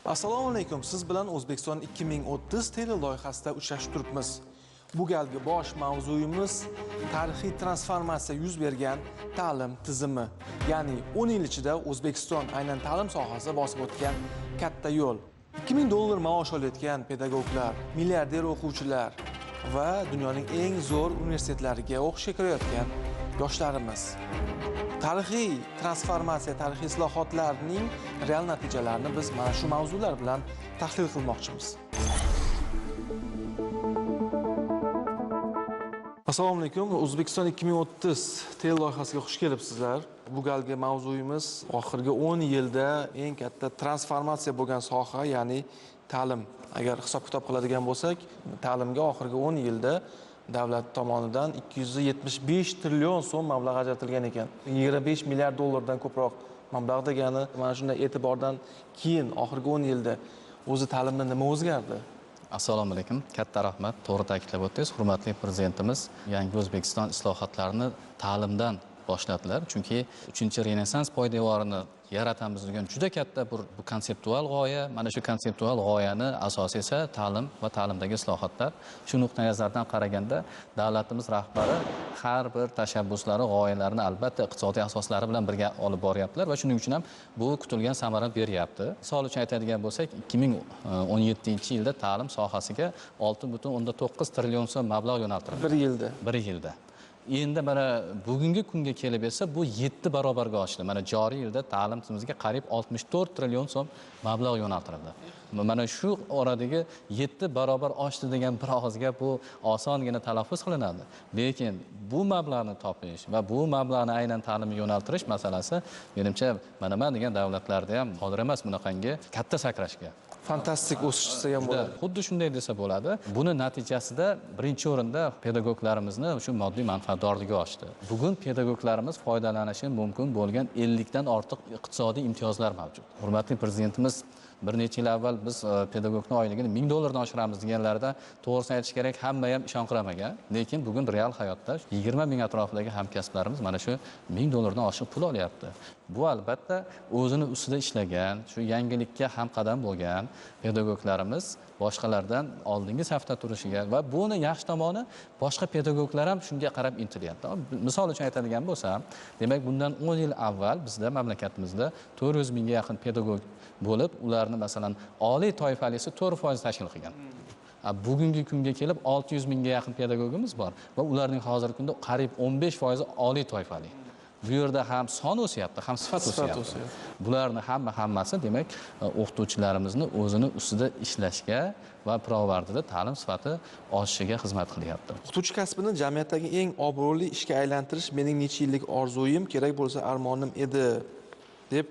Assalomu alaykum. Siz bilan O'zbekiston 2030 tele loyihasida uchrashib turibmiz. Bu galgi bosh mavzuyimiz tarixiy transformatsiya yuz bergan ta'lim tizimi. Ya'ni 10 yil ichida O'zbekiston aynan ta'lim sohasida bosib o'tgan katta yo'l. $2000 maosh olayotgan pedagoglar, milliarder o'quvchilar va dunyoning eng zo'r universitetlariga o'qishga kirayotgan yoshlarimiz. Tarixiy transformatsiya, tarixiy islohotlarning real natijalarini biz mana shu mavzular bilan tahlil qilmoqchimiz. Assalomu alaykum. O'zbekiston 2030 tele loyihasiga xush kelibsizlar. Bu galgi mavzuyimiz oxirgi 10 yilda eng katta transformatsiya bo'lgan soha, ya'ni ta'lim. Agar hisob-kitob qiladigan bo'lsak, ta'limga oxirgi 10 yilda davlat tomonidan 275 trillion so'm mablag' ajratilgan ekan. 25 milliard dollardan ko'proq mablag' degani. Mana shunday e'tibordan keyin oxirgi 10 yilda o'zi ta'limda nima o'zgardi? Assalomu alaykum. Katta rahmat. To'g'ri ta'kidlab o'tdingiz. Hurmatli prezidentimiz Yangi O'zbekiston islohotlarini ta'limdan boshladilar. Chunki 3-Renessans poydevorini yaratamiz degan juda katta bir bu konseptual g'oya. Mana shu konseptual g'oyani asosi esa ta'lim va ta'limdagi islohotlar. Shu nuqtai nazardan qaraganda davlatimiz rahbari har bir tashabbuslari, g'oyalarini albatta iqtisodiy asoslari bilan birga olib boryaptilar va shuning uchun ham bu kutilgan samara beryapti. Misol uchun aytadigan bo'lsak, 2017-yilda ta'lim sohasiga 6,9 trillion so'm mablag' yo'naltirildi. Bir yilda. Bir yilda. Endi mana bugungi kunga kelib esa bu 7 barobarga oshdi. Mana joriy yilda ta'lim tizimiga qariyb 64 trillion so'm mablag' yo'naltirildi. Mana shu oradagi 7 barobar oshdi degan bir og'iz gap bu osongina talaffuz qilinadi. Lekin bu mablag'ni topish va bu mablag'ni aynan ta'limga yo'naltirish masalasi menimcha mana degan davlatlarda ham qodir emas bunaqangi katta sakrashga. Fantastik o'sish desa ham bo'ladi. Xuddi shunday desa bo'ladi. Buni natijasida birinchi o'rinda pedagoglarimizni shu moddiy manfaatdorligi oshdi. Bugun pedagoglarimiz foydalanishi mumkin bo'lgan 50 dan ortiq iqtisodiy imtiyozlar mavjud. Hurmatli prezidentimiz bir necha yil avval biz pedagogning oyligini $1000 dan oshiramiz deganlarida to'g'risini aytish kerak, hamma ham ishonqiramagan. Lekin bugun real hayotda 20 ming atrofidagi hamkasblarimiz mana shu $1000 dan oshiq pul olyapti. Bu albatta o'zini ustida ishlagan, shu yangilikka ham qadam bo'lgan pedagoglarimiz boshqalardan oldingi safda turishiga va buni yaxshi tomoni boshqa pedagoglar ham shunga qarab intilyapti. Misol uchun aytadigan bo'lsam, demak bundan 10 yil avval bizda mamlakatimizda 400 mingga yaqin pedagog bo'lib, ularni masalan oliy toifalisi 4% tashkil qilgan. Bugungi kunga kelib 600 mingga yaqin pedagogimiz bor va ularning hozirgi kunda qariyb 15% oliy toifali. Bu yerda ham son o'syapti, ham sifat o'syapti. Bularni hammasi demak o'qituvchilarimizni o'zini ustida ishlashga va pirovardida ta'lim sifati oshishiga xizmat qilyapti. O'qituvchi kasbini jamiyatdagi eng obro'li ishga aylantirish mening necha yillik orzuyim, kerak bo'lsa armonim edi deb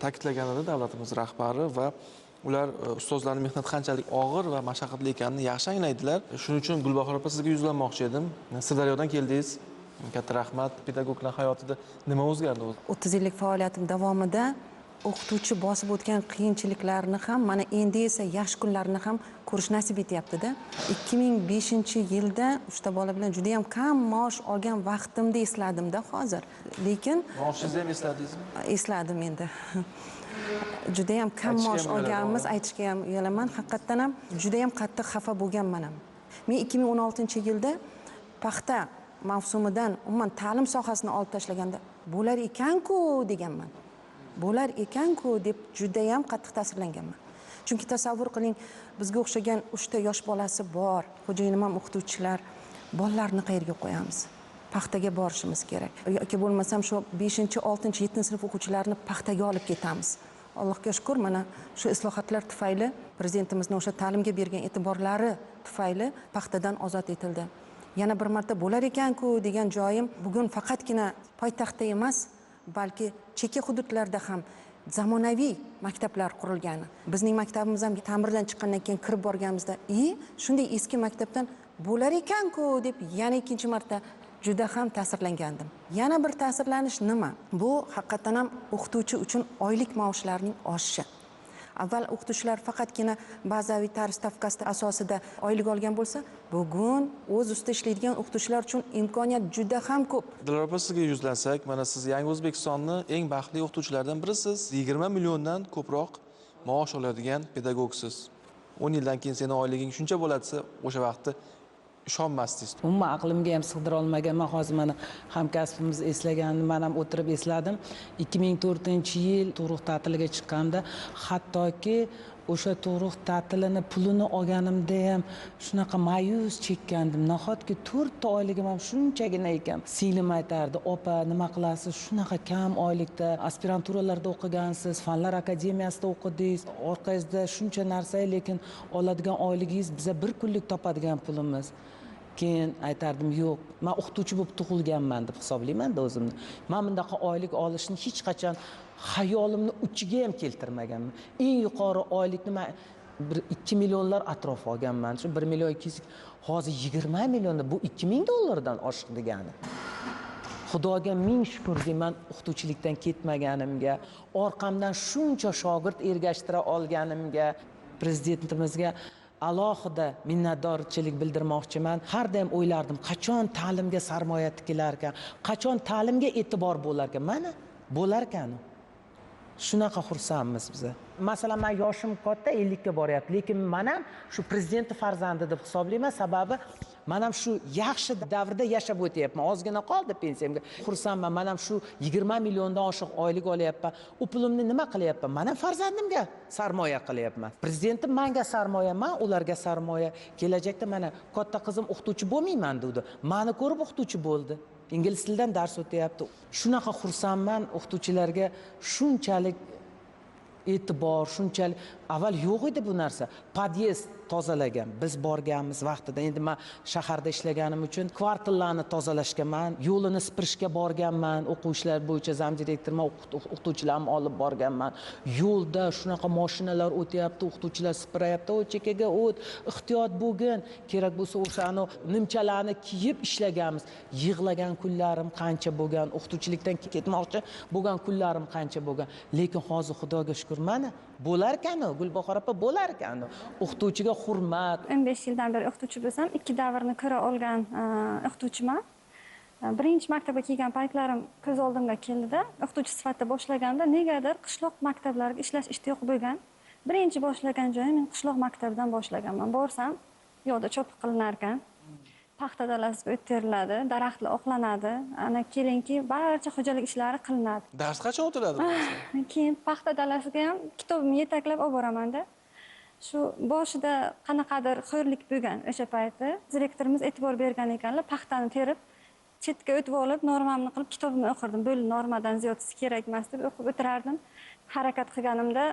ta'kidlagan edi davlatimiz rahbari va ular ustozlarning mehnati qanchalik og'ir va mashaqqatli ekanini yaxshi anglaydilar. Shuning uchun Gulbahor opa sizga yuzlanmoqchi edim. Sirdaryodan keldingiz. Katta rahmat. Pedagoglar hayotida nima o'zgardi o'zi? 30 yillik faoliyatim davomida o'qituvchi bosib o'tgan qiyinchiliklarni ham, mana endi esa yaxshi kunlarni ham ko'rish nasib etyapti-da. 2005-yilda 3 ta bola bilan juda ham kam maosh olgan vaqtimda esladimda hozir. Lekin maoshingizni ham esladingizmi? Esladim endi. Juda ham kam maosh olganmiz, aytishga ham uyalaman. Haqiqatan ham juda ham qattiq xafa bo'lganman ham. Men 2016-yilda paxta mavsumidan umuman ta'lim sohasini olib tashlaganda bo'lar ekan-ku deganman. Bo'lar ekan-ku deb juda ham qattiq ta'sirlanganman. Chunki tasavvur qiling, bizga o'xshagan 3 ta yosh bolasi bor, xo'jayinim ham o'qituvchilar, bolalarni qayerga qo'yamiz? Paxtaga borishimiz kerak. Yoki bo'lmasam shu 5-, 6-, 7-sinf o'quvchilarini paxtaga olib ketamiz. Allohga shukr, mana shu islohotlar tufayli, prezidentimizning o'sha ta'limga bergan e'tiborlari tufayli paxtadan ozod etildi. Yana bir marta bo'lar ekan-ku degan joyim bugun faqatgina poytaxtda emas, balki chekka hududlarda ham zamonaviy maktablar qurilgani. Bizning maktabimiz ham ta'mirdan chiqqandan keyin kirib borganimizda, shunday eski maktabdan bo'lar ekan-ku deb yana ikkinchi marta juda ham ta'sirlangandim. Yana bir ta'sirlanish nima? Bu haqiqatan ham o'qituvchi uchun oylik maoshlarning oshishi. Avval o'qituvchilar faqatgina bazaviy tarif stavkasi asosida oylik olgan bo'lsa, bugun o'z ustida ishlaydigan o'qituvchilar uchun imkoniyat juda ham ko'p. Dilorar opa, sizga yuzlansak, mana siz Yangi O'zbekistonni eng baxtli o'qituvchilaridan birisiz. 20 milliondan ko'proq maosh oladigan pedagogsiz. 10 yildan keyin seni oyliging shuncha bo'ladi desa, o'sha vaqtda ishonmasdingiz. Umuman aqlimga ham sig'dira olmaganman. Hozir mana hamkasbimiz eslaganini men ham o'tirib esladim. 2004-yil tug'ruq ta'tiliga chiqqanda, hattoki o'sha tug'ruq ta'tilini pulini olganimda ham shunaqa ma'yus chekkandim. Nahotki 4 ta oyligim ham shunchagina ekan. Singlim aytardi: "Opa, nima qilasiz? Shunaqa kam oylikda aspiranturalarda o'qigansiz, fanlar akademiyasida o'qidingiz, orqangizda shuncha narsa, lekin oladigan oyligingiz biza bir kunlik topadigan pulimiz." Keyin aytardim: "Yo'q, men o'qituvchi bo'lib tug'ilganman deb hisoblayman-da o'zimni. Men bundaqa oylik olishni hech qachon xayolimni uchiga ham keltirmaganman. Eng yuqori oylikni men bir 2 millionlar atrofi olganman. Shu 1 million 200, hozir 20 millionda, bu 2000 dollardan oshiq degani. Xudoga ming shukur deyman o'qituvchilikdan ketmaganimga, orqamdan shuncha shogird ergashtira olganimga, prezidentimizga alohida minnatdorchilik bildirmoqchiman. Har doim o'ylardim, qachon ta'limga sarmoya tikilar ekan, qachon ta'limga e'tibor bo'lar ekan. Mana bo'lar ekan. Shunaqa xursandmiz biz. Masalan, men yoshim katta, 50 ga boryapti, lekin men ham shu prezidentning farzandi deb hisoblayman, sababi men ham shu yaxshi davrda yashab o'tyapman. Ozgina qoldi pensiyamga. Xursandman, men ham shu 20 milliondan oshiq oylik olyapman. U pulimni nima qilyapman? Men ham farzandimga sarmoya qilyapman. Prezidentim menga sarmoya, men ularga sarmoya. Kelajakda mana katta qizim o'qituvchi bo'lmayman dedi. Meni ko'rib o'qituvchi bo'ldi. Ingliz tilidan dars o'tyapti. Shunaqa xursandman, o'qituvchilarga shunchalik e'tibor, shunchalik avval yo'q edi bu narsa. Podyezd tozalagan, biz borganmiz vaqtida. Endi men shaharda ishlaganim uchun kvartallarni tozalashga men, yo'lini sipirishga borganman, o'quv ishlari bo'yicha zam direktorman, o'qituvchilarni olib borganman. Yo'lda shunaqa mashinalar o'tyapti, o'qituvchilar sipirayapti, "O, chekkaga o't, ehtiyot bo'lgin." Kerak bo'lsa o'shani nimchalarni kiyib ishlaganmiz. Yig'lagan kunlarim qancha bo'lgan, o'qituvchilikdan ketmoqchi bo'lgan kunlarim qancha bo'lgan. Lekin hozir Xudoga shukur, mana bo'lar ekan-u, Gulbahor opa, bo'lar ekan-u. O'qituvchiga hurmat. 15 yildan beri o'qituvchi bo'lsam, 2 davrni ko'ra olgan o'qituvchiman. Birinchi maktabga kelgan paytlarim ko'z oldimga keldida, o'qituvchi sifatida boshlaganda negadir qishloq maktablariga ishlash ishtiyoq bo'lgan. Birinchi boshlagan joyim men qishloq maktabidan boshlaganman. Borsam, yo'lda cho'piq qilinar ekan. Paxta dalasiga o't teriladi, daraxtlar oqlanadi. Ana kelinki barcha xo'jalik ishlari qilinadi. Dars qachon o'tiladi? Keyin paxta dalasiga ham kitobimni yetaklab olib boramanda. Shu boshida qanaqadir xo'rlik bo'lgan o'sha payti direktorimiz e'tibor bergan ekanlar, paxtani terib chetga o'tib olib, normamni qilib kitobimni o'qirdim. Bo'ldi, normadan ziyodasi kerak emas deb o'qib o'tirardim. Harakat qilganimda,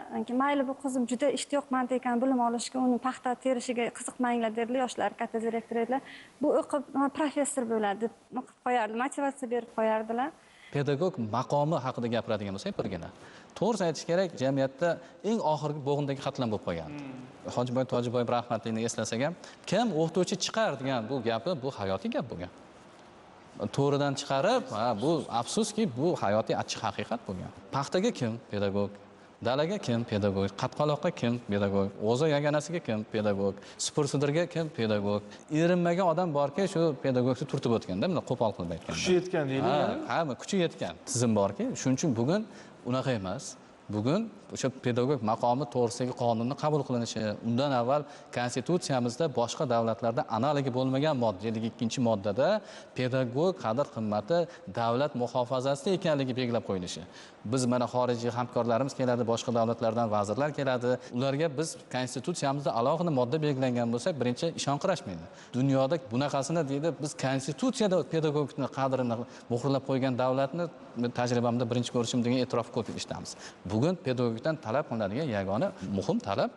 mayli bu qizim juda ishtiyoqmand ekan bilim olishga, uni paxta terishiga qiziqmanglar dedilar, yoshlar katta direktor edilar. Bu o'qib professor bo'ladi deb o'qib qo'yardi, motivatsiya berib qo'yardilar. Pedagog maqomi haqida gapiradigan bo'lsak, birgina to'g'risini aytish kerak, jamiyatda eng oxirgi bo'g'indagi qatlam bo'lib qolgan. Hojiboy Tojiboyev rahmatliini eslasak ham, kim o'qituvchi chiqar degan bu gapi, bu hayotiy gap bo'lgan. To'g'ridan chiqarib, bu afsuski, bu hayotiy achchiq haqiqat bo'lgan. Paxtaga kim pedagog, dalaga kim pedagog, qatqaloqqa kim pedagog, g'o'za yaganasiga kim pedagog, supur-sudirga kim pedagog. Erinmagan odam borki, shu pedagogni turtib o'tganda, bunday qo'pol qilib aytganda. Kuchi yetgan deydi. Ha, kuchi yetgan tizim borki, shuning uchun bugun unaqa emas. Bugun o'sha pedagog maqomi to'g'risidagi qonunni qabul qilinishi, undan avval konstitutsiyamizda boshqa davlatlarda analogi bo'lmagan modda, 52-moddada pedagog qadr-qimmati davlat muhofazasida ekanligi belgilab qo'yilishi. Biz mana xorijiy hamkorlarimiz keladi, boshqa davlatlardan vazirlar keladi. Ularga biz konstitutsiyamizda alohida modda belgilangan bo'lsa, birinchi ishonqirashmaydi. Dunyoda bunaqasini deydi, biz konstitutsiyada pedagogni qadrini muhrlab qo'ygan davlatni tajribamda birinchi ko'rishim degan e'tirof ko'p eshitamiz. Bugun pedagogdan talab qilinadigan yagona muhim talab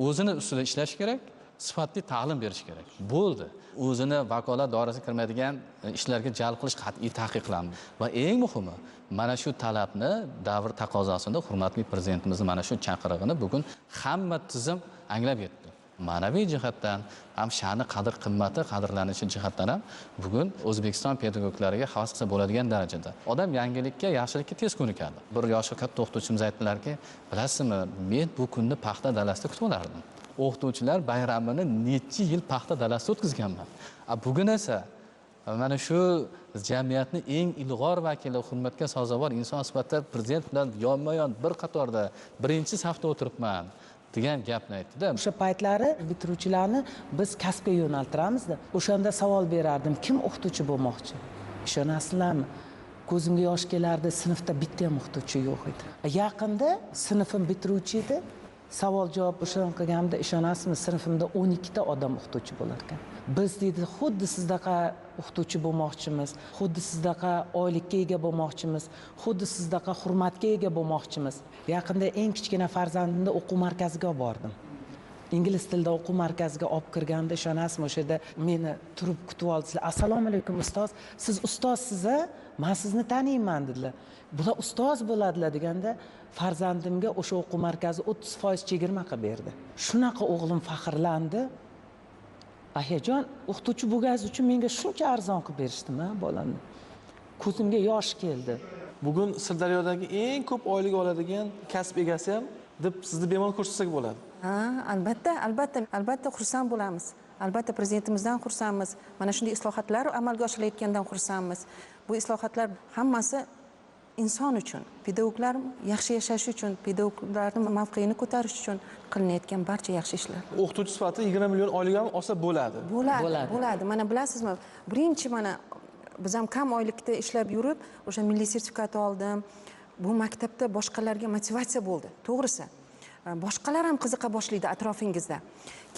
o'zini ustida ishlash kerak, sifatli ta'lim berish kerak. Bo'ldi. O'zini vakolat doirasiga kirmaydigan ishlarga jalb qilish qat'iy taqiqlandi. Va eng muhimi, mana shu talabni davr taqozosini hurmatli prezidentimizning mana shu chaqirig'ini bugun hamma tizim anglab yetdi. Ma'naviy jihatdan ham, sha'ni qadr qimmati qadrlanishi jihatdan ham bugun O'zbekiston pedagoglariga havas qilsa bo'ladigan darajada. Odam yangilikka, yaxshilikka tez ko'nikadi. Bir yoshi katta o'qituvchimiz aytdilarki, bilasizmi, men bu kunni paxta dalasida kutib olardim. O'qituvchilar bayramini necha yil paxta dalasida o'tkazganman. Bugun esa Mana shu jamiyatni eng ilg'or vakili, hurmatga sazovor inson sifatida prezident bilan yonma-yon bir qatorda birinchi safda o'tiribman degan gapni aytdi-da. O'sha paytlari bitiruvchilarni biz kasbga yo'naltiramizda. O'shanda savol berardim, kim o'qituvchi bo'lmoqchi? Ishonasizlarmi? Ko'zimga yosh kelardi, sinfda bitta ham o'qituvchi yo'q edi. Yaqinda sinfim bitiruvchi edi. Savol javob o'shan qilganimda, ishonasizmi, sinfimda 12 ta odam o'qituvchi bo'lar ekan. Biz deydi, xuddi sizdaqa o'qituvchi bo'lmoqchimiz, xuddi sizdaqa oylikka ega bo'lmoqchimiz, xuddi sizdaqa hurmatga ega bo'lmoqchimiz. Yaqinda eng kichkina farzandimni o'quv markaziga olib bordim. Ingliz tilida o'quv markaziga olib kirganda, ishonasizmi, o'sha yerda meni turib kutib oldilar. Assalomu alaykum ustoz, siz ustozsiz a? Men sizni taniyman dedilar. Bular ustoz bo'ladilar deganda farzandimga o'sha o'quv markazi 30% chegirma qilib berdi. Shunaqa o'g'lim faxrlandi. Ayajon, o'qituvchi bo'lganingiz uchun menga shuncha arzon qilib berishdimi bolamni? Ko'zimga yosh keldi. Bugun Sirdaryodagi eng ko'p oylik oladigan kasb egasi ham deb sizni bemalol ko'rsatsak bo'ladi. Ha, albatta, albatta, albatta xursand bo'lamiz. Albatta prezidentimizdan xursandmiz. Mana shunday islohotlar amalga oshirilayotganidan xursandmiz. Bu islohotlar hammasi inson uchun, pedagoglar yaxshi yashashi uchun, pedagoglarning mavqeini ko'tarish uchun qilinayotgan barcha yaxshi ishlar. O'qituvchi sifatida 20 million oylik ham olsa bo'ladi. Bo'ladi, bo'ladi. Mana bilasizmi, birinchi mana biz ham kam oylikda ishlab yurib, o'sha milliy sertifikat oldim. Bu maktabda boshqalarga motivatsiya bo'ldi, to'g'risi. Boshqalar ham qiziqa boshlaydi atrofingizda.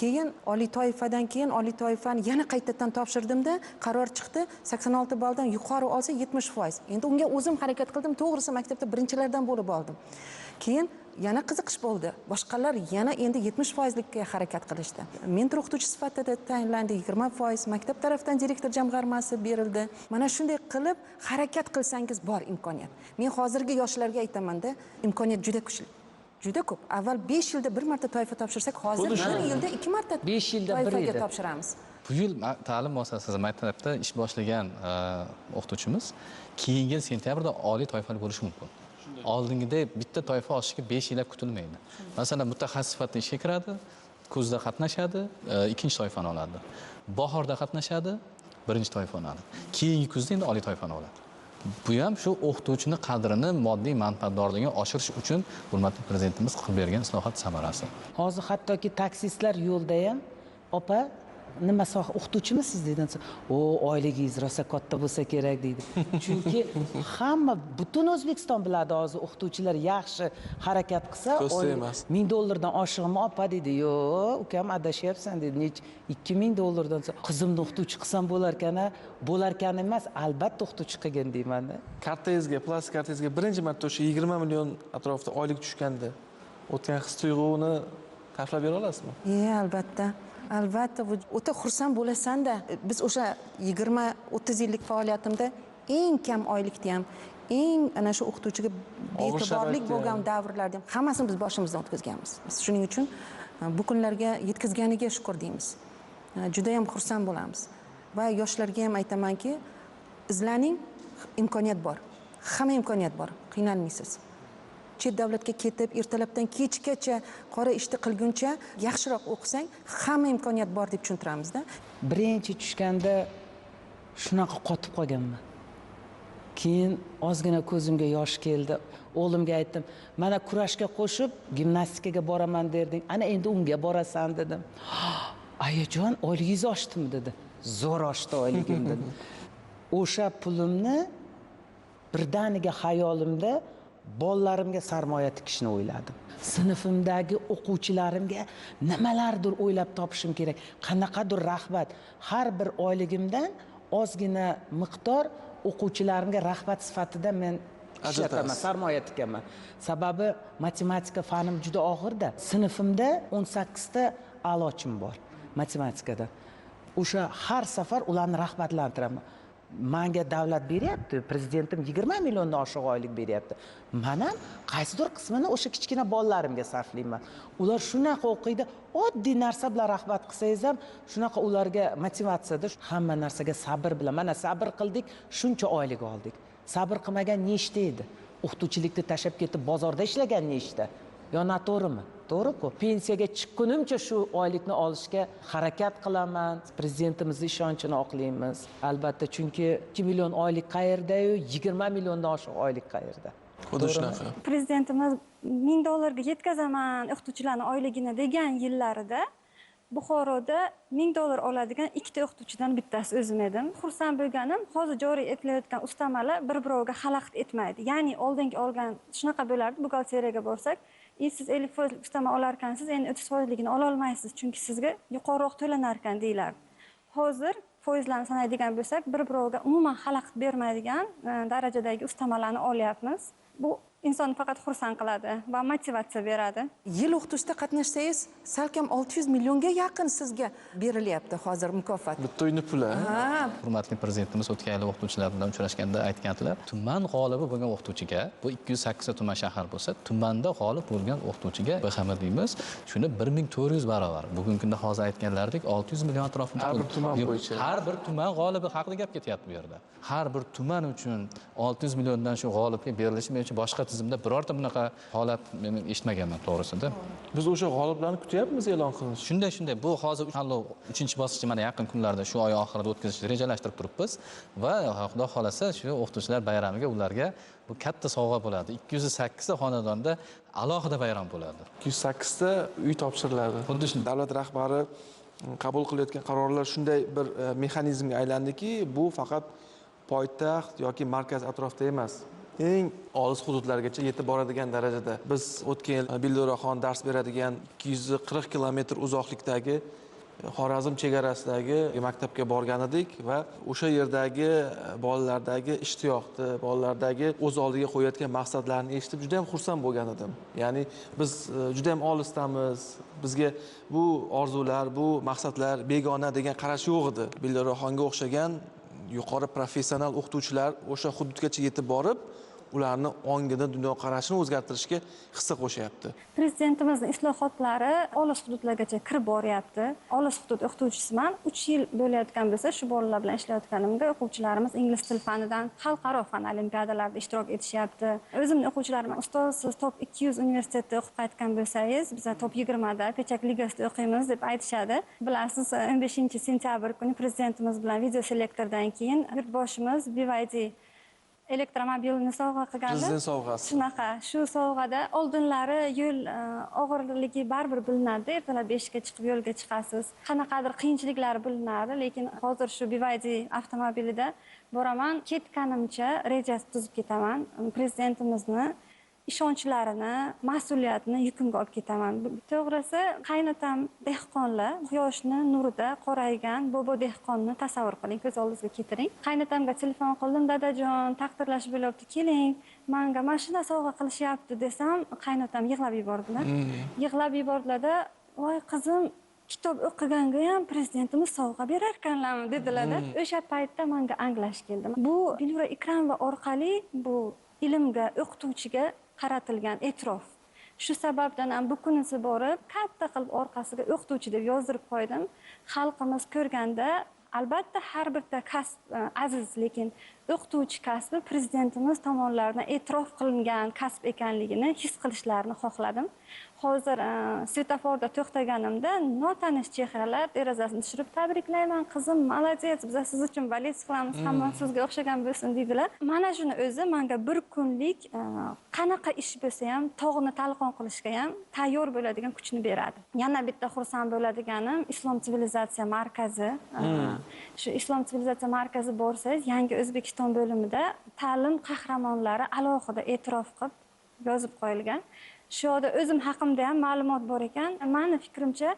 Keyin oliy toifadan keyin oliy toifani yana qaytadan topshirdimda, qaror chiqdi, 86 balldan yuqori olsa 70%. Endi unga o'zim harakat qildim, to'g'risi maktabda birinchilardan bo'lib oldim. Keyin yana qiziqish bo'ldi. Boshqalar yana endi 70%likka harakat qilishdi. Mentor o'qituvchi sifatida tayinlandi, 20%, maktab tarafdan direktor jamg'armasi berildi. Mana shunday qilib harakat qilsangiz bor imkoniyat. Men hozirgi yoshlarga aytaman-da, imkoniyat juda kuchli. Juda ko'p. Avval 5 yilda bir marta toifa topshirsak, hozir 1 yilda 2 marta 5 yilda bir toifaga topshiramiz. Bu yil ta'lim muassasasi maktabda ish boshlagan o'qituvchimiz keyingi yil sentyabrda oliy toifali bo'lishi mumkin. Oldingidek bitta toifa olishga 5 yillab kutilmaydi. Masalan, mutaxassis sifatida ishga kiradi, kuzda qatnashadi, ikkinchi toifani oladi. Bahorda qatnashadi, birinchi toifani oladi. Keyingi kuzda endi oliy toifani oladi. Bu ham shu o'qituvchini qadrini, moddiy manfaatdorligini oshirish uchun hurmatli prezidentimiz qilib bergan islohot samarasi. Hozir hattoki taksistlar yo'lda ham, opa, nima soha o'qituvchimisiz deydi. O, oyligingiz rosa katta bo'lsa kerak deydi. Chunki hamma, butun O'zbekiston biladi hozir o'qituvchilar yaxshi harakat qilsa, $1000 dollardan oshig'imi opa deydi. Yo'q, ukam adashyapsan deydi. Nech $2000 dollardan qizimni o'qituvchi qilsam bo'larkan-a? Bo'larkan emas, albatta o'qituvchi qilgin deyman-da. Kartangizga, plastik kartangizga birinchi marta o'sha 20 million atrofida oylik tushganda o'tgan his-tuyg'uni ta'riflab bera olasizmi? Albatta. Albatta, bu o'ta xursand bo'lasan-da. Biz o'sha 20-30 yillik faoliyatimda eng kam oylikda ham, eng ana shu o'qituvchiga bee'tiborlik bo'lgan davrlarda ham hammasini biz boshimizdan o'tkazganmiz. Biz shuning uchun bu kunlarga yetkazganiga shukr deymiz. Juda ham xursand bo'lamiz. Va yoshlarga ham aytamanki, izlaning, imkoniyat bor. Hamma imkoniyat bor, qiynalmaysiz. Chet davlatga ketib, ertalabdan kechgacha qora ishni qilguncha yaxshiroq o'qisang, hamma imkoniyat bor deb tushuntiramizda. Birinchi tushganda shunaqa qotib qolganman. Keyin ozgina ko'zimga yosh keldi. O'g'limga aytdim, mana kurashga qo'shib gimnastikaga boraman derding. Ana endi unga borasan dedim. Ayajon, oyligingiz oshdimi dedi. Zo'r oshdi oyligim dedi. O'sha pulimni birdaniga xayolimda bolalarimga sarmoya tikishni o'yladim. Sinfimdagi o'quvchilarimga nimalardir o'ylab topishim kerak, qanaqadir rahbat. Har bir oyligimdan ozgina miqdor o'quvchilarimga rahbat sifatida men ishlataman, sarmoya tikaman. Sababi matematika fanim juda og'irda. Sinfimda 18 ta a'lochim bor matematikada. O'sha har safar ularni rag'batlantiraman. Menga davlat beryapti, prezidentim 20 milliondan oshiq oylik beryapti. Men ham qaysidir qismini o'sha kichkina bolalarimga sarflayman. Ular shunaqa o'qiydi, oddiy narsa bilan rag'bat qilsangiz ham shunaqa ularga motivatsiyada. Hamma narsaga sabr bilan, mana sabr qildik, shuncha oylik oldik. Sabr qilmagan nechta edi? O'qituvchilikni tashlab ketib bozorda ishlagan nechta? Yo noto'g'rimi? To'g'ri-ku. Pensiyaga chiqqunimcha shu oylikni olishga harakat qilaman. Prezidentimizni ishonchini oqlaymiz. Albatta, chunki 2 million oylik qayerda-yu, 20 milliondan oshiq oylik qayerda? Xuddi shunaqa. Prezidentimiz 1000 dollarga yetkazaman o'qituvchilarning oyligini degan yillarida Buxoroda 1000 dollar oladigan ikkita o'qituvchidan bittasi o'zim edim. Xursand bo'lganim, hozir joriy etilayotgan ustamalar bir-biroviga xalaqit etmaydi. Ya'ni oldingi olgan shunaqa bo'lardi, buxgalteriyaga borsak, siz 50% ustama olarkansiz, endi 30%ligini ola olmaysiz, chunki sizga yuqoriroq to'lanar ekan deyilardi. Hozir foizlarni sanaydigan bo'lsak, bir-biroviga umuman xalaqit bermaydigan darajadagi ustamalarni olyapmiz. Bu insonni faqat xursand qiladi va motivatsiya beradi. Yil o'qituvchida qatnashsangiz, salkam 600 millionga yaqin sizga berilyapti hozir mukofot. Bitta uyni puli. Ha. Hurmatli prezidentimiz o'tgan yili o'qituvchilar bilan uchrashganda aytgandilar, tuman g'olibi bo'lgan o'qituvchiga, bu 208 ta tuman shahar bo'lsa, tumanda g'olib bo'lgan o'qituvchiga BHM deymiz, shuni 1400 barobar. Bugungi kunda hozir aytganlaridek 600 million atrofida har bir tuman bo'yicha. Har bir tuman g'olibi haqida gap ketyapti bu yerda. Har bir tuman uchun 600 milliondan shu g'olibga berilishi menimcha boshqa tizimda birorta bunaqa holat men eshitmaganman to'g'risida. Biz o'sha g'oliblarni kutyapmiz e'lon qilinishi. Shunday, bu hozir tanlov 3-bosqichni mana yaqin kunlarda shu oy oxirida o'tkazishni rejalashtirib turibmiz va Xudo xolasa shu o'qituvchilar bayramiga ularga bu katta sovg'a bo'ladi. 208 ta xonadonda alohida bayram bo'ladi. 208 ta uy topshiriladi. Xuddi shunday. Davlat rahbari qabul qilayotgan qarorlar shunday bir mexanizmga aylandiki, bu faqat poytaxt yoki markaz atrofida emas, eng olis hududlargacha yetib boradigan darajada. Biz o'tgan yil Bilduraxon dars beradigan 240 kilometr uzoqlikdagi Xorazm chegarasidagi maktabga borgan edik va o'sha yerdagi bolalardagi ishtiyoqni, bolalardagi o'z oldiga qo'yayotgan maqsadlarini eshitib juda ham xursand bo'lgan edim. Ya'ni biz juda ham olisdamiz, bizga bu orzular, bu maqsadlar begona degan qarash yo'q edi. Bilduraxonga o'xshagan yuqori professional o'qituvchilar o'sha hududgacha yetib borib, ularni ongini, dunyoqarashini o'zgartirishga hissa qo'shyapti. Prezidentimizning islohotlari olis hududlargacha kirib boryapti. Olis hudud o'qituvchisiman. 3 yil bo'layotgan bo'lsa, shu bolalar bilan ishlayotganimda o'quvchilarimiz ingliz til fanidan xalqaro fan olimpiadalarida ishtirok etishyapti. O'zimning o'quvchilarim, ustoz, siz top 200 universitetda o'qib qaytgan bo'lsangiz, biz top 20 da Pechak ligasida o'qiymiz deb aytishadi. Bilasiz, 15 sentyabr kuni prezidentimiz bilan video selektordan keyin yurtboshimiz BYD elektromobilni sovg'a qilgandi. Prezident sovg'asi. Shunaqa, shu sovg'ada oldinlari yo'l og'irligi baribir bilinardi. Ertalab 5 ga chiqib yo'lga chiqasiz. Qanaqadir qiyinchiliklari bilinardi, lekin hozir shu BYD avtomobilida boraman, ketganimcha rejasi tuzib ketaman. Prezidentimizni ishonchlarini, mas'uliyatini yukimga olib ketaman. To'g'risi, qaynotam dehqonlar, quyoshni nurida qoraygan bobo dehqonni tasavvur qiling, ko'z oldingizga keltiring. Qaynotamga telefon qildim, dadajon, taqdirlash bo'lyapti, keling, menga mashina sovg'a qilishyapti desam, qaynotam yig'lab yubordilar. Yig'lab yubordilar-da, voy qizim, kitob o'qiganga ham prezidentimiz sovg'a berar ekanlarmi dedilar-da. O'sha paytda menga anglash keldi. Bu Dilrabo Ikramova orqali bu ilmga, o'qituvchiga qaratilgan e'tirof. Shu sababdan ham bu kunisi borib, katta qilib orqasiga o'qituvchi deb yozdirib qo'ydim. Xalqimiz ko'rganda, albatta har bitta kasb aziz, lekin o'qituvchi kasbi prezidentimiz tomonidan e'tirof qilingan kasb ekanligini his qilishlarini xohladim. Hozir svetoforda to'xtaganimda notanish chehralar derazasini tushirib tabriklayman, qizim, молодец, biz siz uchun balet qilamiz, hamma sizga o'xshagan bo'lsin deydilar. Mana shuni o'zi menga bir kunlik qanaqa ish bo'lsa ham tog'ni talqon qilishga ham tayyor bo'ladigan kuchni beradi. Yana bitta xursand bo'ladiganim Islom sivilizatsiya markazi. Shu Islom sivilizatsiya markazi borsangiz, yangi O'zbekiston bo'limida ta'lim qahramonlari alohida e'tirof qilib yozib qo'yilgan. Shu yerda o'zim haqimda ham ma'lumot bor ekan. Meni fikrimcha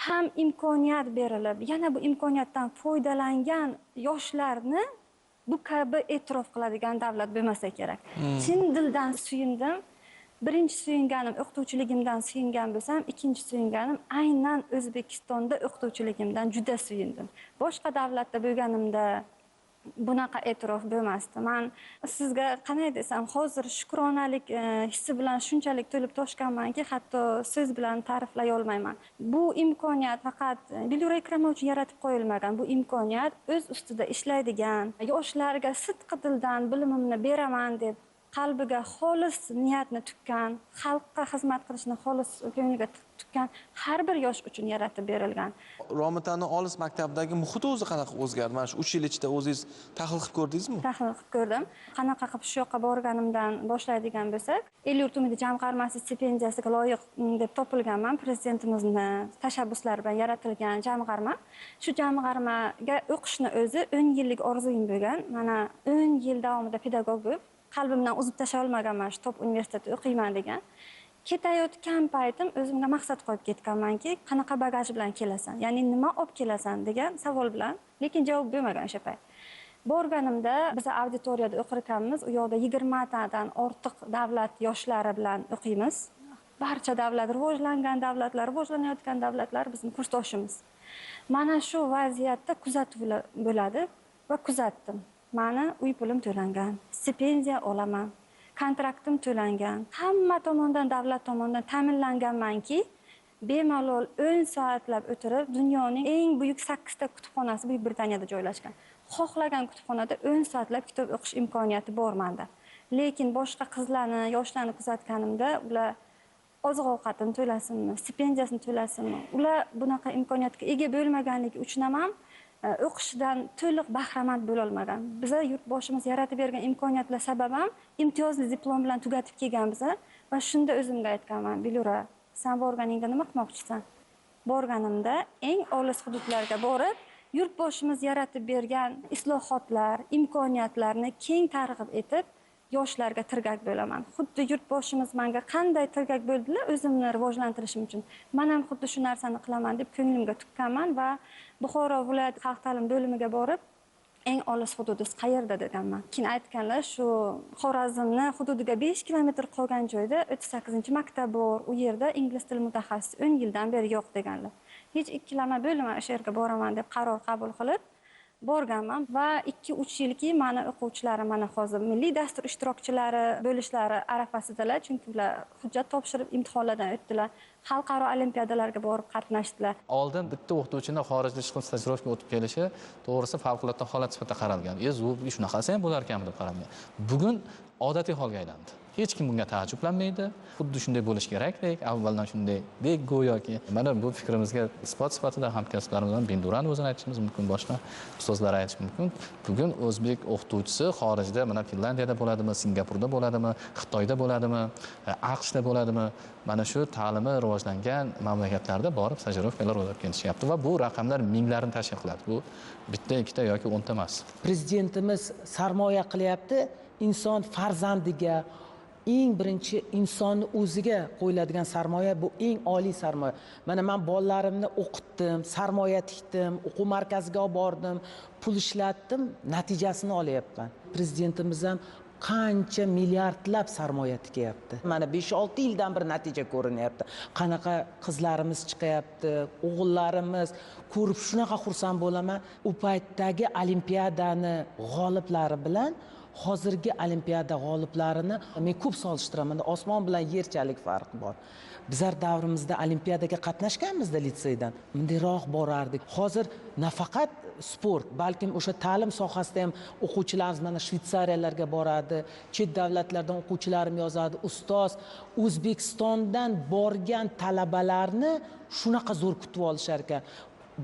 ham imkoniyat berilib, yana bu imkoniyatdan foydalangan yoshlarni bu kabi e'tirof qiladigan davlat bo'lmasa kerak. Chin dildan suyundim. Birinchi suyunganim o'qituvchiligimdan suyungan bo'lsam, ikkinchi suyunganim aynan O'zbekistonda o'qituvchiligimdan juda suyundim. Boshqa davlatda bo'lganimda bunaqa e'tirof bo'lmasdi. Men sizga qanday desam, hozir shukronalik hissi bilan shunchalik to'lib toshganmanki, hatto so'z bilan ta'riflay olmayman. Bu imkoniyat faqat Dilrabo Ikramova uchun yaratib qo'yilmagan. Bu imkoniyat o'z ustida ishlaydigan, yoshlarga sidqi dildan bilimimni beraman deb Qalbiga xolis niyatni tukkan, xalqqa xizmat qilishni xolis ko'ngliga tukkan har bir yosh uchun yaratib berilgan. Romitani olis maktabdagi muhit o'zi qanaqa o'zgardi? Mana shu 3 yil ichida o'zingiz tahlil qilib ko'rdingizmi? Tahlil qilib ko'rdim. Qanaqa qilib shu yoqqa borganimdan boshlaydigan bo'lsak, El-yurt umidi jamg'armasi stipendiyasiga loyiq deb topilganman. Prezidentimizni tashabbuslari bilan yaratilgan jamg'arma. Shu jamg'armaga o'qishni o'zi 10 yillik orzuyim bo'lgan. Mana 10 yil davomida pedagog bo'lib, qalbimdan uzib tashlay olmaganman shu top universitetda o'qiyman degan. Ketayotgan paytim o'zimga maqsad qo'yib ketganmanki, qanaqa bagaj bilan kelasan, ya'ni nima olib kelasan degan savol bilan, lekin javob bo'lmagan o'sha payt. Borganimda biz auditoriyada o'qir ekanmiz, u yoqda 20 tadan ortiq davlat yoshlari bilan o'qiymiz. Barcha davlat, rivojlangan davlatlar, rivojlanayotgan davlatlar bizning kursdoshimiz. Mana shu vaziyatda kuzatuv bo'ladi va kuzatdim. Mani uy pulim to'langan, stipendiya olaman, kontraktim to'langan, hamma tomondan, davlat tomonidan ta'minlanganmanki, bemalol 10 soatlab o'tirib, dunyoning eng buyuk 8 ta kutubxonasi Buyuk Britaniyada joylashgan. Xohlagan kutubxonada 10 soatlab kitob o'qish imkoniyati bor menda. Lekin boshqa qizlarni, yoshlarni kuzatganimda ular oziq-ovqatini to'lasinmi, stipendiyasini to'lasinmi, ular bunaqa imkoniyatga ega bo'lmaganligi uchun ham o'qishdan to'liq bahramand bo'la olmagan. Biza yurtboshimiz yaratib bergan imkoniyatlar sabab ham imtiyozli diplom bilan tugatib kelganmiz va shunda o'zimga aytganman, Bilura, sen borganingda nima qilmoqchisan? Borganimda eng olis hududlarga borib, yurtboshimiz yaratib bergan islohotlar, imkoniyatlarni keng targ'ib etib, yoshlarga tirgak bo'laman. Xuddi yurtboshimiz menga qanday tirgak bo'ldilar o'zimni rivojlantirishim uchun, men ham xuddi shu narsani qilaman deb ko'nglimga tukkanman va Buxoro viloyat xalq ta'limi bo'limiga borib, eng olis hududingiz qayerda deganman. Keyin aytganlar, shu Xorazmni hududiga 5 kilometr qolgan joyda 38-maktab bor, u yerda ingliz tili mutaxassisi 10 yildan beri yo'q deganlar. Hech ikkilanmay bo'lma, o'sha yerga boraman deb qaror qabul qilib borganman va 2-3 yilki meni o'quvchilarim mana hozir milliy dastur ishtirokchilari bo'lishlari arafasidalar, chunki ular hujjat topshirib imtihonlardan o'tdilar, xalqaro olimpiadalarga borib qatnashdilar. Oldin bitta o'qituvchini xorijda chiqib stajirovka o'tib kelishi to'g'risi favqulodda holat sifatida qaralgan. Shunaqasi ham bo'lar ekanmi deb qaralgan. Bugun odatiy holga aylandi. Hech kim bunga taajjublanmaydi. Xuddi shunday bo'lish kerakdek, avvaldan shunday dek go'yoki. Mana bu fikrimizga isbot sifatida hamkasblarimizdan Bindurani o'zini aytishimiz mumkin, boshqa ustozlar aytish mumkin. Bugun o'zbek o'qituvchisi xorijda, mana Finlandiyada bo'ladimi, Singapurda bo'ladimi, Xitoyda bo'ladimi, AQShda bo'ladimi, mana shu ta'limi rivojlangan mamlakatlarda borib stajirovkalar o'tib kelishyapti va bu raqamlar minglarni tashkil qiladi. Bu bitta, ikkita yoki 10 ta emas. Prezidentimiz sarmoya qilyapti, inson farzandiga, eng birinchi insonni o'ziga qo'yiladigan sarmoya bu eng oliy sarmoya. Mana men bolalarimni o'qitdim, sarmoya tikdim, o'quv markaziga olib bordim, pul ishlatdim, natijasini olyapman. Prezidentimiz ham qancha milliardlab sarmoya tikyapti. Mana 5-6 yildan bir natija ko'rinyapti. Qanaqa qizlarimiz chiqyapti, o'g'illarimiz, ko'rib shunaqa xursand bo'laman. U paytdagi olimpiadani g'oliblari bilan hozirgi olimpiada g'oliblarini men ko'p solishtiraman. Osmon bilan yerchalik farq bor. Bizlar davrimizda olimpiadaga qatnashganmizda litseydan. Bundayroq borardik. Hozir nafaqat sport, balkim o'sha ta'lim sohasida ham o'quvchilarimiz mana Shvetsariyalarga boradi, chet davlatlardan o'quvchilarim yozadi. Ustoz, O'zbekistondan borgan talabalarni shunaqa zo'r kutib olishar ekan.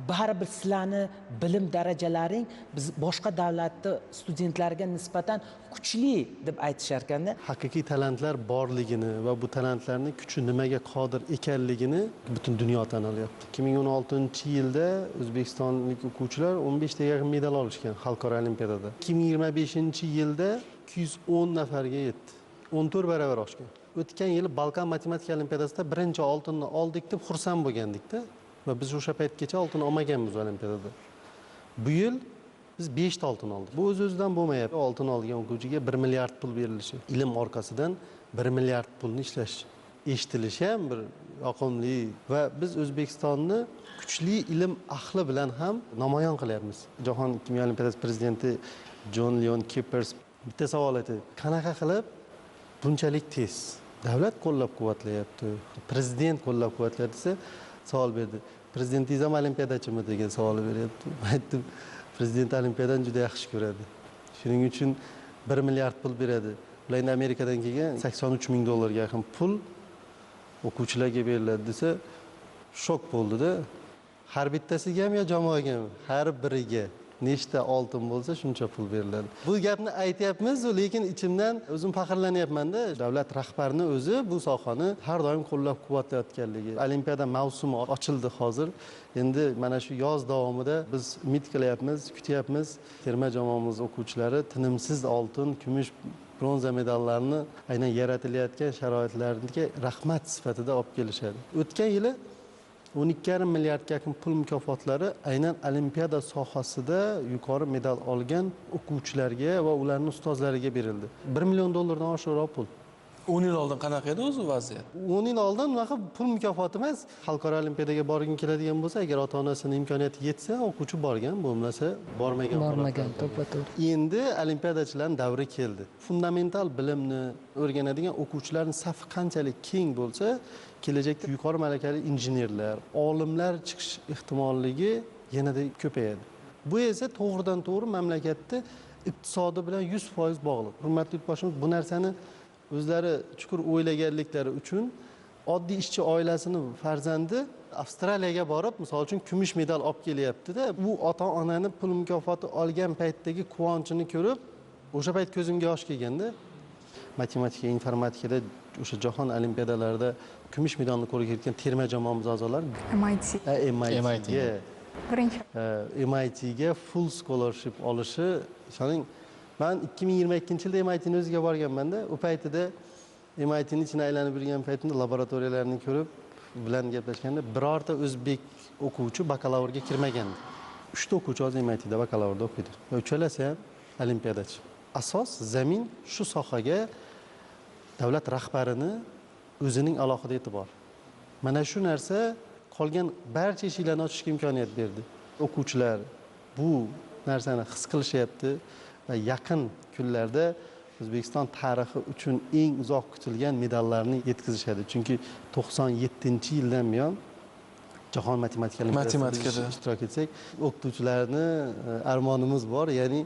Baribir sizlarni bilim darajalaring biz boshqa davlatni studentlariga nisbatan kuchli deb aytishar ekanda. Haqiqiy talantlar borligini va bu talantlarning kuchi nimaga qodir ekanligini butun dunyo tan olyapti. 2016-yilda o'zbekistonlik o'quvchilar 15 ta yarim medal olishgan xalqaro olimpiadada. 2025-yilda 210 nafarga yetdi. 14 barobar oshgan. O'tgan yili Balkan matematika olimpiadasida birinchi oltinni oldik deb xursand bo'lgandikda. Va biz o'sha paytgacha oltin olmaganmiz olimpiadada. Bu yil biz 5 ta oltin oldik. Bu o'z-o'zidan bo'lmayapti. Oltin olgan o'quvchiga 1 milliard pul berilishi, ilm orqasidan 1 milliard pulni ishlash eshitilishi ham bir yoqimli va biz O'zbekistonni kuchli ilm ahli bilan ham namoyon qilyapmiz. Jahon kimyo olimpiadasi prezidenti Jon Leon Kipers bitta savol aytdi. Qanaqa qilib bunchalik tez davlat qo'llab-quvvatlayapti, prezident qo'llab-quvvatlayapti desa, savol berdi. Prezidentingiz ham olimpiadachimi degan savol beryapti. Aytdim, prezident olimpiadani juda yaxshi ko'radi. Shuning uchun 1 milliard pul beradi. Ular endi Amerikadan kelgan 83 ming dollarga yaqin pul o'quvchilarga beriladi desa, shok bo'ldi-da. Har bittasigami yo jamoagami? Har biriga nechta oltin bo'lsa shuncha pul beriladi. Bu gapni aytyapmiz, lekin ichimdan o'zim faxrlanyapman-da. Davlat rahbarini o'zi bu sohani har doim qo'llab-quvvatlayotganligi. Olimpiada mavsumi ochildi hozir. Endi mana shu yoz davomida biz umid qilyapmiz, kutyapmiz. Terma jamoamiz o'quvchilari tinimsiz oltin, kumush, bronza medallarni aynan yaratilayotgan sharoitlarga rahmat sifatida olib kelishadi. O'tgan yili 12,5 milliardga yaqin pul mukofotlari aynan olimpiada sohasida yuqori medal olgan o'quvchilarga va ularning ustozlariga berildi. 1 million dollardan oshiqroq pul. 10 yil oldin qanaqa edi o'zi vaziyat? 10 yil oldin unaqa pul mukofoti emas. Xalqaro olimpiadaga borging keladigan bo'lsa, agar ota-onasining imkoniyati yetsa, o'quvchi borgan, bo'lmasa bormagan. Bormagan, to'ppa-to'g'ri. Endi olimpiadachilarning davri keldi. Fundamental bilimni o'rganadigan o'quvchilarning safi qanchalik keng bo'lsa, kelajakda yuqori malakali injenerlar, olimlar chiqish ehtimolligi yanada ko'payadi. Bu esa to'g'ridan to'g'ri mamlakatda iqtisodi bilan 100% bog'liq. Hurmatli yurtboshimiz bu narsani o'zlari chuqur o'ylaganliklari uchun oddiy ishchi oilasining farzandi Avstraliyaga borib, misol uchun kumush medal olib kelyapti-da, bu ota-onani pul mukofoti olgan paytdagi quvonchini ko'rib, o'sha payt ko'zimga yosh kelganda, matematika, informatikada o'sha jahon olimpiadalarida kumush medalni qo'lga kiritgan terma jamoamiz a'zolari MITga birinchi MITga full scholarship olishi, ishoning, men 2022-yilda MITning o'ziga borganman-da. U paytida MITning ichini aylanib yurgan paytimda laboratoriyalarni ko'rib, bilan gaplashganda birorta o'zbek o'quvchi bakalavrga kirmagandi. 3 ta o'quvchi hozir MITda bakalavrda o'qiydi. Va uchalasi ham olimpiadachi. Asos zamin shu sohaga davlat rahbarini o'zining alohida e'tibori. Mana shu narsa qolgan barcha eshiklarni ochishga imkoniyat berdi. O'quvchilar bu narsani his qilishyapti va yaqin kunlarda O'zbekiston tarixi uchun eng uzoq kutilgan medallarni yetkazishadi. Chunki 97-yildan buyon jahon matematika olimpiadasida ishtirok etsak, o'qituvchilarni armonimiz bor, ya'ni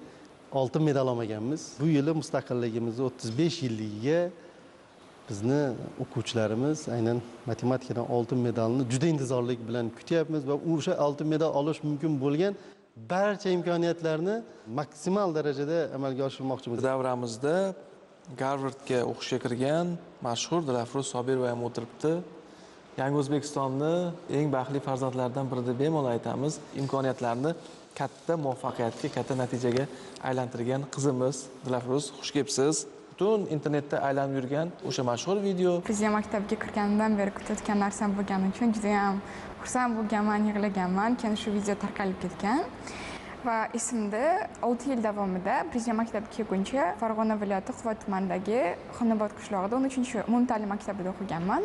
oltin medal olmaganmiz. Bu yili mustaqilligimizning 35 yilligiga bizni o'quvchilarimiz aynan matematikadan oltin medalni juda intizorlik bilan kutyapmiz va o'sha oltin medal olish mumkin bo'lgan barcha imkoniyatlarni maksimal darajada amalga oshirmoqchimiz. Davramizda Garvardga o'qishga kirgan mashhur Dilafruz Sobirova ham o'tiribdi. Yangi O'zbekistonni eng baxtli farzandlaridan biri deb bemalol aytamiz. Imkoniyatlarni katta muvaffaqiyatga, katta natijaga aylantirgan qizimiz Dilafruz, xush kelibsiz. Butun internetda aylanib yurgan o'sha mashhur video. Prezident maktabiga kirganimdan beri kutayotgan narsam bo'lgani uchun juda ham xursand bo'lganman, yig'laganman. Keyin shu video tarqalib ketgan. Va esimda 6 yil davomida prezident maktabiga kelguncha Farg'ona viloyati Quva tumanidagi Xonobod qishlog'ida 13-umumta'lim maktabida o'qiganman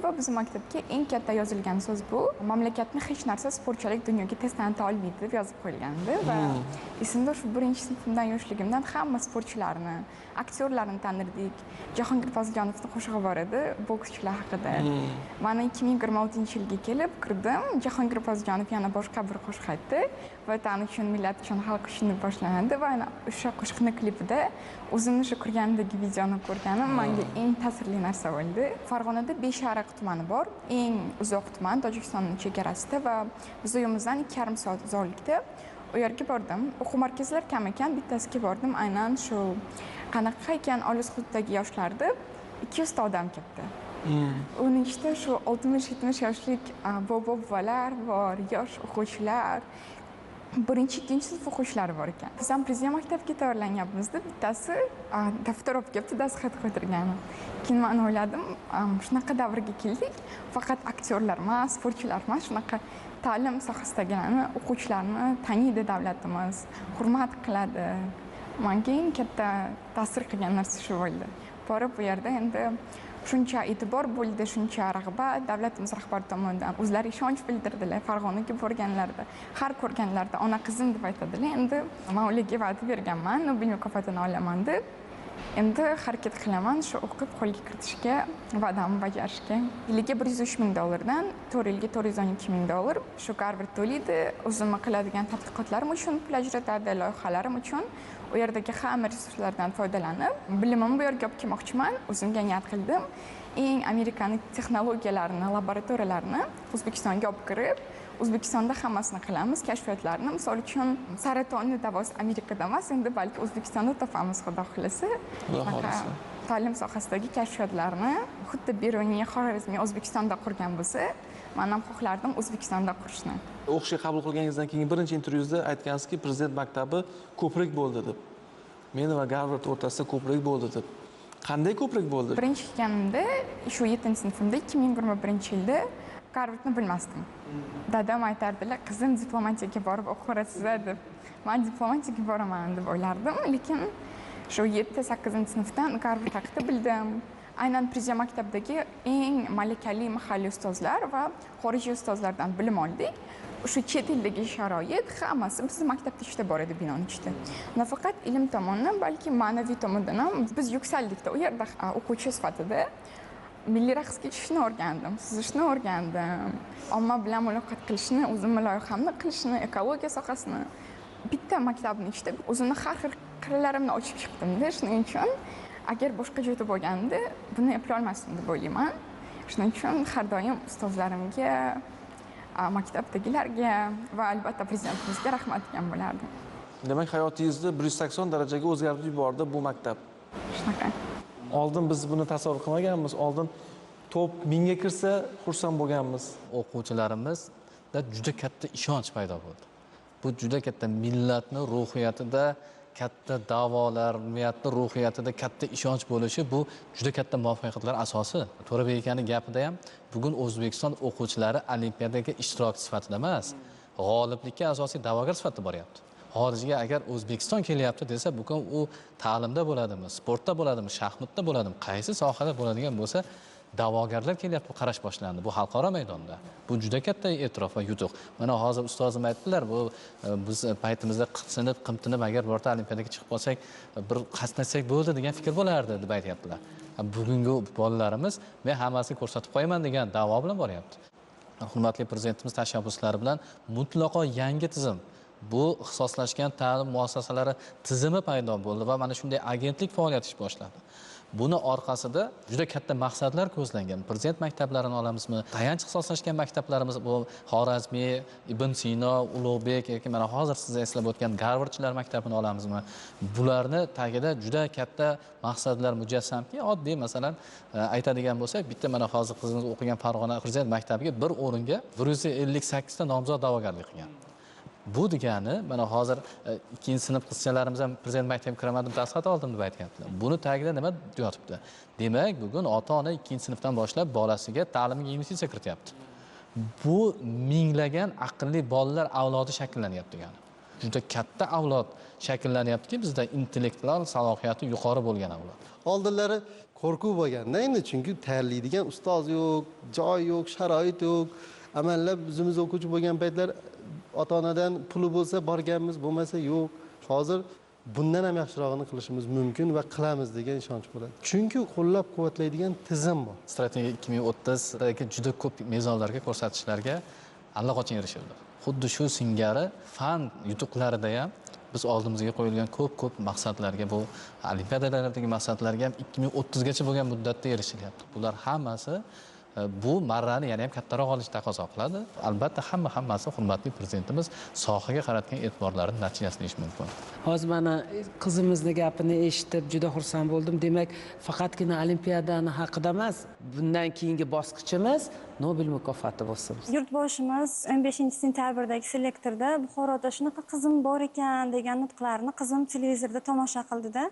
va bizning maktabga eng katta yozilgan so'z bu mamlakatni hech narsa sportchilik dunyoga tez tanita olmaydi deb yozib qo'yilgandi va esimda shu birinchi sinfimdan yoshligimdan hamma sportchilarni, aktyorlarni tanirdik. Jahongir Foziljonovning qo'shig'i bor edi, bokschilar haqida. Mana 2026-yilga kelib kirdim, Jahongir Foziljonov yana boshqa bir qo'shiq aytdi. Vatan uchun, millat uchun, xalq uchun deb boshlanadi va ana o'sha qo'shiqni klipida o'zimni shu kirganimdagi videoni ko'rganim menga eng ta'sirli narsa bo'ldi. Farg'onada Beshariq tumani bor, eng uzoq tuman Tojikistonning chegarasida va biz uyimizdan 2,5 soat uzoqlikda. U yerga bordim. O'quv markazlari kam ekan, bittasiga bordim. Aynan shu qanaqa ekan olis hududdagi yoshlarni 200 ta odam keldi. Uning ichida shu 60-70 yoshlik bobo buvalar bor, yosh o'quvchilar, birinchi, ikkinchi sinf o'quvchilari bor ekan. Biz ham prezident maktabiga tayyorlanyapmiz deb bittasi daftar olib kelibdi, dastxat qo'ydirgani. Keyin men o'yladim, shunaqa davrga keldik, faqat aktyorlar emas, sportchilar emas, shunaqa ta'lim sohasidagilarni, o'quvchilarni taniydi davlatimiz, hurmat qiladi. Menga eng katta ta'sir qilgan narsa shu bo'ldi. Borib bu yerda endi shuncha e'tibor bo'ldi, shuncha rag'bat davlatimiz rahbari tomonidan o'zlari ishonch bildirdilar. Farg'onaga borganlarida, har ko'rganlarida ona qizim deb aytadilar. Endi men ularga va'da berganman, Nobel mukofotini olaman deb. Endi harakat qilaman shu o'qib qo'lga kiritishga, va'damni bajarishga. Yiliga $103 000dan 4 yilga $412 000 shu Garvard to'laydi. O'zimni qiladigan tadqiqotlarim uchun pul ajratadi, loyihalarim uchun. U yerdagi hamma resurslardan foydalanib, bilimimni bu yerga olib kelmoqchiman. O'zimga niyat qildim. Eng Amerikani texnologiyalarini, laboratoriyalarini O'zbekistonga olib kirib, O'zbekistonda hammasini qilamiz, kashfiyotlarni. Misol uchun, saratonni davosi Amerikada emas, endi balki O'zbekistonda topamiz, Xudo xohlasa. Xudo xohlasa. Ta'lim sohasidagi kashfiyotlarni xuddi Beruniy, Xorazmiy O'zbekistonda qurgan bo'lsa, men ham xohlardim O'zbekistonda qurishni. O'qishga qabul qilganingizdan keyin birinchi intervyuzda aytgansizki, prezident maktabi ko'prik bo'ldi deb. Men va Garvard o'rtasida ko'prik bo'ldi deb. Qanday ko'prik bo'ldi? Birinchi kelganimda, shu 7-sinfimda 2021-yilda Garvardni bilmasdim. Dadam aytardilar, qizim diplomatiyaga borib o'qirasiz deb. Men diplomatiyaga boraman deb o'ylardim, lekin shu 7-8-sinfdan Garvard haqida bildim. Aynan prezident maktabidagi eng malakali mahalliy ustozlar va xorijiy ustozlardan bilim oldik. O'sha chet eldagi sharoit hammasi bizni maktabda ichida bor edi, binoni ichida. Nafaqat ilm tomonidan, balki ma'naviy tomondan ham biz yuksaldikda u yerda o'quvchi sifatida milliy raqsga tushishni o'rgandim, suzishni o'rgandim, omma bilan muloqot qilishni, o'zimni loyihamni qilishni, ekologiya sohasini bitta maktabni ichida o'zimni har xil qirralarimni ochib chiqdimda. Shuning uchun agar boshqa joyda bo'lganimda buni eplay olmasdim deb o'ylayman. Shuning uchun har doim ustozlarimga, maktabdagilarga va albatta prezidentimizga rahmat degan bo'lardim. Demak, hayotingizni 180 darajaga o'zgartirib yubordi bu maktab. Shunaqa. Oldin biz buni tasavvur qilmaganmiz. Oldin top 1000ga kirsa xursand bo'lganmiz. O'quvchilarimizda juda katta ishonch paydo bo'ldi. Bu juda katta millatni ruhiyatida katta da'volar, millatni ruhiyatida katta ishonch bo'lishi bu juda katta muvaffaqiyatlar asosi. To'rabek akaning gapida ham bugun O'zbekiston o'quvchilari olimpiadaga ishtirokchi sifatida emas, g'oliblikka asosiy da'vogar sifatida boryapti. Xorijga agar O'zbekiston kelyapti desa, bugun u ta'limda bo'ladimi, sportda bo'ladimi, shaxmatda bo'ladimi, qaysi sohada bo'ladigan bo'lsa, da'vogarlar kelyapti, bu qarash boshlandi. Bu xalqaro maydonda. Bu juda katta e'tirof va yutuq. Mana hozir ustozim aytdilar, bu biz paytimizda qimtinib, qimtinib agar birorta olimpiadaga chiqib qolsak, bir qatnasak bo'ldi degan fikr bo'lardi deb aytyaptilar. Bugungi bolalarimiz men hammasini ko'rsatib qo'yaman degan da'vo bilan boryapti. Hurmatli prezidentimiz tashabbuslari bilan mutlaqo yangi tizim, bu ixtisoslashgan ta'lim muassasalari tizimi paydo bo'ldi va mana shunday agentlik faoliyat ish boshladi. Buni orqasida juda katta maqsadlar ko'zlangan. Prezident maktablarini olamizmi, tayanch ixtisoslashgan maktablarimiz bu Xorazmiy, Ibn Sino, Ulug'bek yoki mana hozir siz eslab o'tgan Garvardchilar maktabini olamizmi? Bularni tagida juda katta maqsadlar mujassamki, oddiy masalan aytadigan bo'lsak, bitta mana hozir qizimiz o'qigan Farg'ona prezident maktabiga bir o'ringa 158 ta nomzod da'vogarlik qilgan. Bu degani mana hozir 2-sinf qizchalarimiz ham prezident maktabiga kiraman deb dastxat oldim deb aytyaptilar. Buni tagida nima yotibdi? Demak, bugun ota-ona 2-sinfdan boshlab bolasiga ta'limga investitsiya kirityapti. Bu minglagan aqlli bolalar avlodi shakllanyapti degani. Juda katta avlod shakllanyaptiki, bizda intellektual salohiyati yuqori bo'lgan avlod. Oldinlari qo'rquv bo'lganda endi, chunki tayyorlaydigan ustoz yo'q, joy yo'q, sharoit yo'q. Amallab o'zimiz o'quvchi bo'lgan paytlar ota-onadan puli bo'lsa borganmiz, bo'lmasa yo'q. Hozir bundan ham yaxshirog'ini qilishimiz mumkin va qilamiz degan ishonch bo'ladi. Chunki qo'llab-quvvatlaydigan tizim bor. Strategiya 2030dagi juda ko'p mezonlarga, ko'rsatishlarga allaqachon erishildi. Xuddi shu singari fan yutuqlarida ham biz oldimizga qo'yilgan ko'p-ko'p maqsadlarga, bu olimpiadalardagi maqsadlarga ham 2030gacha bo'lgan muddatda erishilyapti. Bular hammasi bu marrani yana ham kattaroq olish taqozo qiladi. Albatta hammasi hurmatli prezidentimiz sohaga qaratgan e'tiborlarining natijasi deyish mumkin. Hozir mana qizimizni gapini eshitib juda xursand bo'ldim. Demak, faqatgina olimpiadani haqida emas, bundan keyingi bosqichimiz Nobel mukofoti bo'lsin. Yurtboshimiz 15-sentyabrdagi selektorda Buxoroda shunaqa qizim bor ekan degan nutqlarini qizim televizorda tomosha qildida.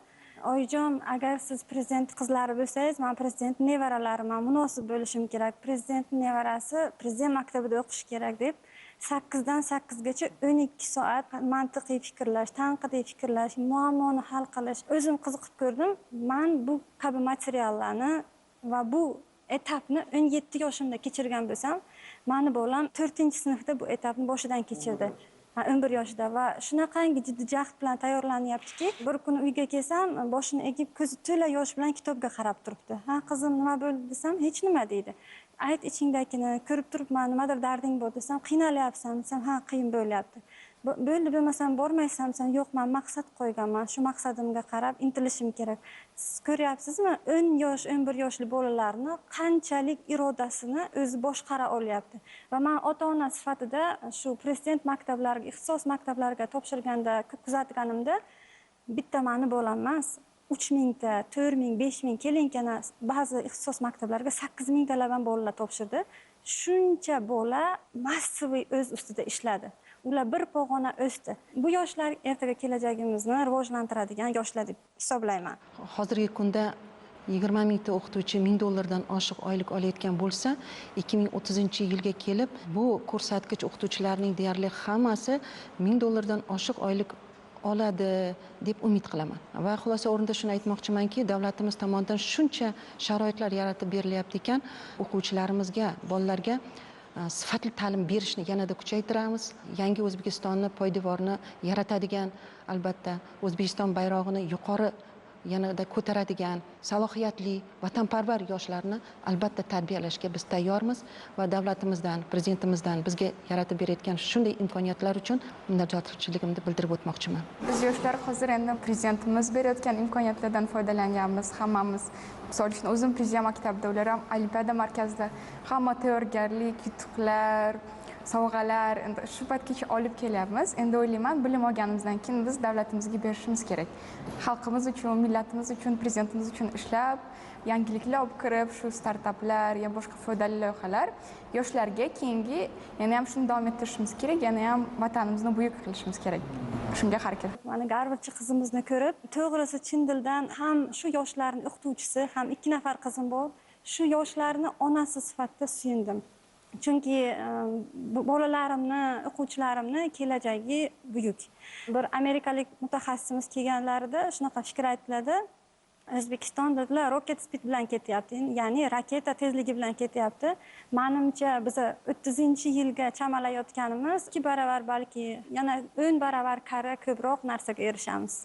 Oyijon, agar siz prezident qizlari bo'lsangiz, men prezident nevaralariman, munosib bo'lishim kerak. Prezident nevarasi prezident maktabida o'qishi kerak deb 8dan 8gacha 12 soat mantiqiy fikrlash, tanqidiy fikrlash, muammoni hal qilish. O'zim qiziqib ko'rdim. Men bu kabi materiallarni va bu etapni 17 yoshimda kechirgan bo'lsam, meni bolam 4-sinfda bu etapni boshidan kechirdi. 11 yoshida va shunaqangi jiddiy jahd bilan tayyorlanyaptiki, bir kuni uyga kelsam, boshini egib, ko'zi to'la yosh bilan kitobga qarab turibdi. Ha, qizim, nima bo'ldi desam, hech nima deydi. Ayt ichingdagini, ko'rib turibman, nimadir darding bor desam, qiynalyapsan desam, ha, qiyin bo'lyapti. Bo'ldi, bo'lmasam bormaysan desam, yo'q, men maqsad qo'yganman, shu maqsadimga qarab intilishim kerak. Siz ko'ryapsizmi, 10 yosh, 11 yoshli bolalarni qanchalik irodasini o'zi boshqara olyapti. Va men ota-ona sifatida shu prezident maktablariga, ixtisos maktablariga topshirganda kuzatganimda bitta mani bolam emas, 3000 ta, 4000, 5000 kelinkana ba'zi ixtisos maktablariga 8000 talab ham bolalar topshirdi. Shuncha bola massaviy o'z ustida ishladi. Ular bir pog'ona o'sdi. Bu yoshlar ertaga kelajagimizni rivojlantiradigan yoshlar deb hisoblayman. Hozirgi kunda 20 mingta o'qituvchi 1000 dollardan oshiq oylik olayotgan bo'lsa, 2030-yilga kelib bu ko'rsatkich o'qituvchilarning deyarli hammasi 1000 dollardan oshiq oylik oladi deb umid qilaman. Va xulosa o'rnida shuni aytmoqchimanki, davlatimiz tomonidan shuncha sharoitlar yaratib berilyapti ekan, o'quvchilarimizga, bolalarga sifatli ta'lim berishni yanada kuchaytiramiz. Yangi O'zbekistonni poydevorini yaratadigan, albatta O'zbekiston bayrog'ini yuqori yanada ko'taradigan salohiyatli vatanparvar yoshlarni albatta tarbiyalashga biz tayyormiz va davlatimizdan, prezidentimizdan bizga yaratib berayotgan shunday imkoniyatlar uchun minnatdorchiligimni bildirib o'tmoqchiman. Biz yoshlar hozir endi prezidentimiz berayotgan imkoniyatlardan foydalanyapmiz hammamiz. Misol uchun o'zim prezident maktabida, ular ham olimpiada markazida, hamma tayyorgarlik, yutuqlar, sovg'alar endi shu paytgacha olib kelyapmiz. Endi o'ylayman, bilim olganimizdan keyin biz davlatimizga berishimiz kerak. Xalqimiz uchun, millatimiz uchun, prezidentimiz uchun ishlab, yangiliklar olib kirib, shu startaplar ya boshqa foydali loyihalar yoshlarga keyingi yana ham shuni davom ettirishimiz kerak, yana ham vatanimizni buyuk qilishimiz kerak. Shunga harakat. Mana Garvardchi qizimizni ko'rib, to'g'risi chin dildan ham shu yoshlarning o'qituvchisi, ham 2 nafar qizim bor, shu yoshlarni onasi sifatida suyundim. Chunki bolalarimni, o'quvchilarimni kelajagi buyuk. Bir amerikalik mutaxassisimiz kelganlarida shunaqa fikr aytiladi. O'zbekiston dedilar, rocket speed bilan ketyapti, ya'ni raketa tezligi bilan ketyapti. Menimcha biz 30-yilga chamalayotganimiz 2 baravar, balki yana 10 baravar karra ko'proq narsaga erishamiz.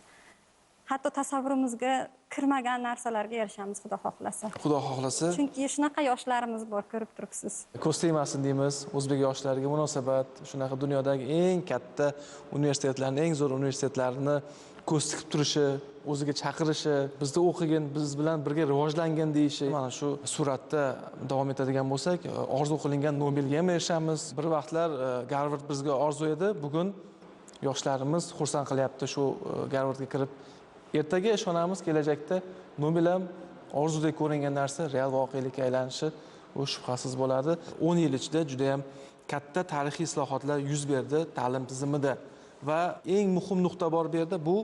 Hatto tasavvurimizga kirmagan narsalarga erishamiz, Xudo xohlasa. Xudo xohlasa. Chunki shunaqa yoshlarimiz bor, ko'rib turibsiz. Ko'z tegmasin deymiz, o'zbek yoshlariga munosabat, shunaqa dunyodagi eng katta universitetlarni, eng zo'r universitetlarni ko'z tikib turishi, o'ziga chaqirishi, bizda o'qigin, biz bilan birga rivojlangin deyishi. Mana shu suratda davom etadigan bo'lsak, orzu qilingan Nobelga ham erishamiz. Bir vaqtlar Garvard bizga orzu edi, bugun yoshlarimiz xursand qilyapti shu Garvardga kirib. Ertaga ishonamiz, kelajakda Nobel ham orzudek ko'ringan narsa real voqelikka aylanishi u shubhasiz bo'ladi. 10 yil ichida juda ham katta tarixiy islohotlar yuz berdi ta'lim tizimida va eng muhim nuqta bor bu yerda, bu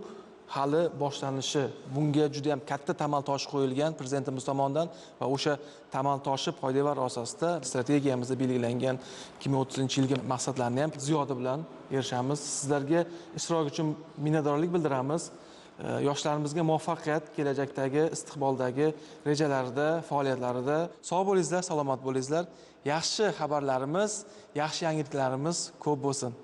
hali boshlanishi. Bunga juda ham katta tamal toshi qo'yilgan prezidentimiz tomonidan va o'sha tamal toshi poydevor asosida strategiyamizda belgilangan 2030-yilgi maqsadlarni ham ziyoda bilan erishamiz. Sizlarga ishtirok uchun minnatdorlik bildiramiz. Yoshlarimizga muvaffaqiyat, kelajakdagi istiqboldagi rejalarida, faoliyatlarida. Sog' bo'lingizlar, salomat bo'lingizlar. Yaxshi xabarlarimiz, yaxshi yangiliklarimiz ko'p bo'lsin.